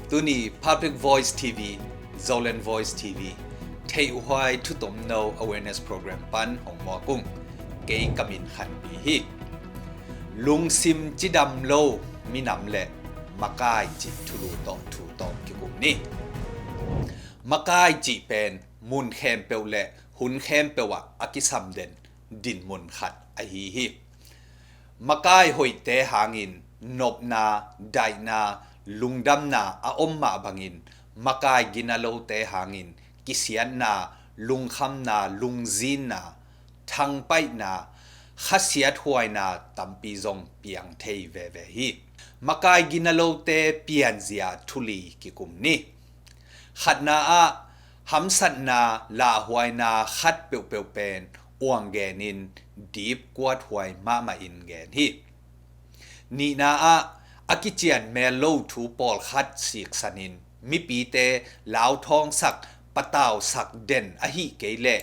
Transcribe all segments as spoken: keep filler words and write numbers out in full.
Tuni Public Voice T V, Zoland Voice T V, theihhuai thutomno awareness program pan hong muak ung. Kei ka min Khanpi hi. Lungsim cidam lo minam le makai cih thulu tawh thu tawm kikum ni. Makai cih pen mun khempeuh le hun khempeuh ah a kisam den dinmun khat ahi hi. Makai hoihte hangin nopna, daihna, lungdamna a om mah bangin makai ginalote hangin kisiatna, lungkhamna, lungzinna, thangpaihna, khasiathuaina tampi zong piang thei veve hi. Makai ginalote pianzia thuli kikum ni. Khatna ah hamsatna, lauhuaina khat peuhpeuh pen uang genin dipkuathuai mahmah in gen hi. Nihna ah a kician mel lo thu pawlkhat siksanin mipite lauthawngsak, patausak den ahih kei leh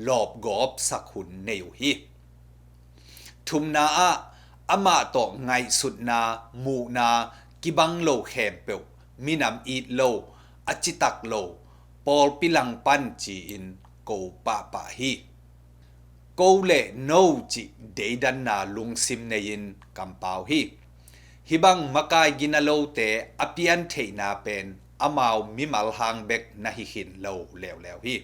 lawpgawpsak hun nei uh hi. Thumna ah amah tawh ngaihsutna, muhna kibang lo khempeuh, minam it lo, a citak lo, pawlpi langpan ci-in ko pahpah hi. Ko le no cih deidanna lungsim nei-in kampau hi. Hih bang makai ginalote a piantheihna pen amau mimal hang bek na hi khin lo leuleu hi.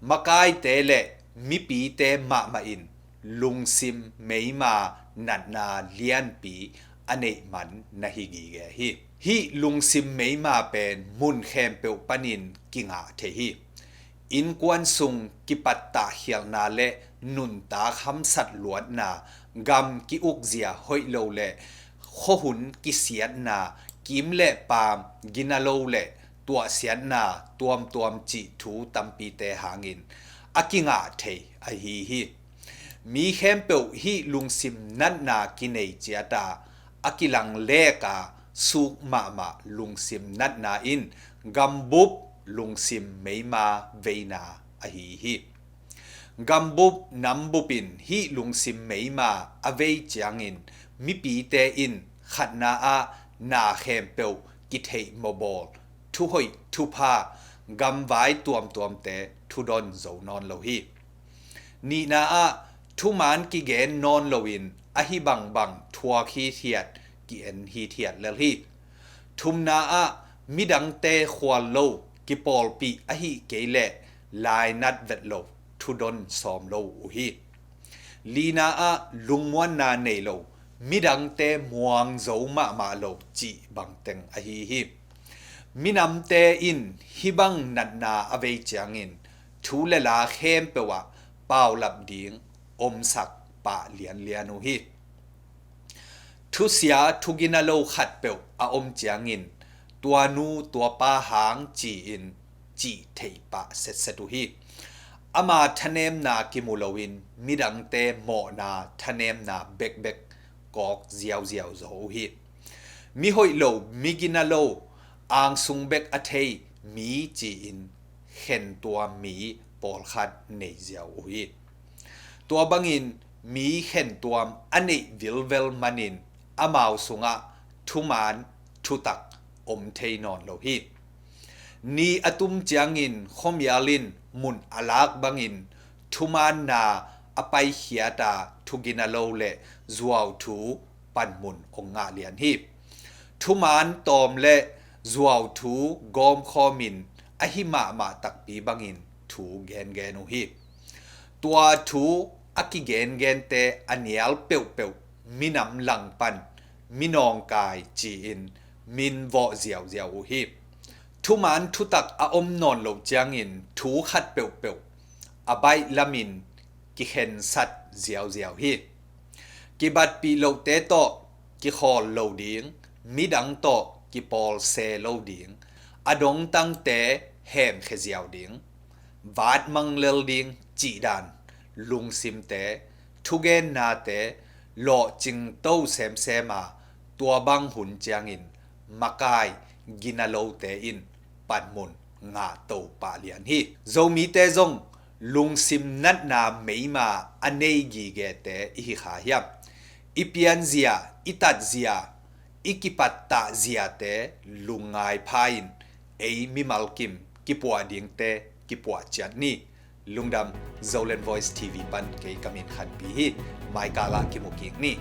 Makaite le mipite mahmah in lungsim meima natna lianpi a neih man na hi gige hi. Hih lungsim meima pen mun khempeuh panin kingah thei hi. Innkuan sung kipattah khialhna le nuntak hamsat luatna, gam ki-ukzia hoih lo le khuahun kisiatna, kim le paam, ginalo le tuahsiatna tuamtuam cih thu tampite hangin a kingah thei ahi hi. Mi khempeuh hih lungsim natna kinei ciata a kilang leka suk mahmah lungsim natna in gambup lungsim meima veina ahi hi. Gambup nambup in hih lungsim meima a vei ciangin mipite in khatna ah na khempeuh kitheih mawbawl, thuhoih thupha, gamvai tuamtuamte thudon zo nawn lo hi. Nihna ah thuman kigen nawn loin ahi bangbang thuak hithiat, ki-en hithiat lel hi. Thumna ah midangte khual lo, kipawlpih ahih kei leh lainat vet lo, thudon sawm lo uh hi. Lina ah lungmuanna nei lo, midangte muang zo mahmah lo cih bangteng ahi hi. Minamte in hih bang natna a vei ciangin thu le la khempeuh ah paulap ding omsak pah lianlian uh hi. Thusia thugina lo khatpeuh a om ciangin tua nu tua pa hang ci-in cih theih pah setset uh hi. Ama thanemna kimu loin midangte mawhna thanemna bekbek kawk ziauziau zaw uh hi. Mi hoih lo, mi gina lo, angsung bek a thei mi ci-in khentuam mi pawlkhat nei ziau uh hi. Tua bangin mi khentuam a neih vilvel manin amau sungah thuman thutak om thei nawn lo hi. Ni a tum ciangin khuamial in mun a lak bangin thumanna a paikhiata thugina lo le zuauthu panmun ong ngah lian hi. Thuman tawm le zuauthu gawmkhawmin ahi mahmah takpi bangin thu gengen uh hi. Tua thu a kigengente a nial peuhpeuh minam langpan minawngkai ci-in min vawh ziauziau uh hi. Thuman thutak a om nawn loh ciangin thu khat peuhpeuh a baih lamin kikhensat ziauziau hi. Kibatpih lohte tawh kikhawl lo ding, midang tawh kipawlse lo ding, a dongtangte hemkhe ziau ding, vatmang lel ding cihdan lungsimte, thugennate lawhcingto semsem a, tua bang hun ciangin makai gina lote in panmun ngahto pah lian hi. Zomite zong lungsim natna meima a nei gigete i hi kha hiam? I pianzia, i tatzia, I kipattah ziate lungngai pha-in ei mimal kim kipuah dingte kipuah ciat ni. Lungdam. Zoland Voice T V pan kei ka min Khanpi hi. Maikal ah kimu kik ni.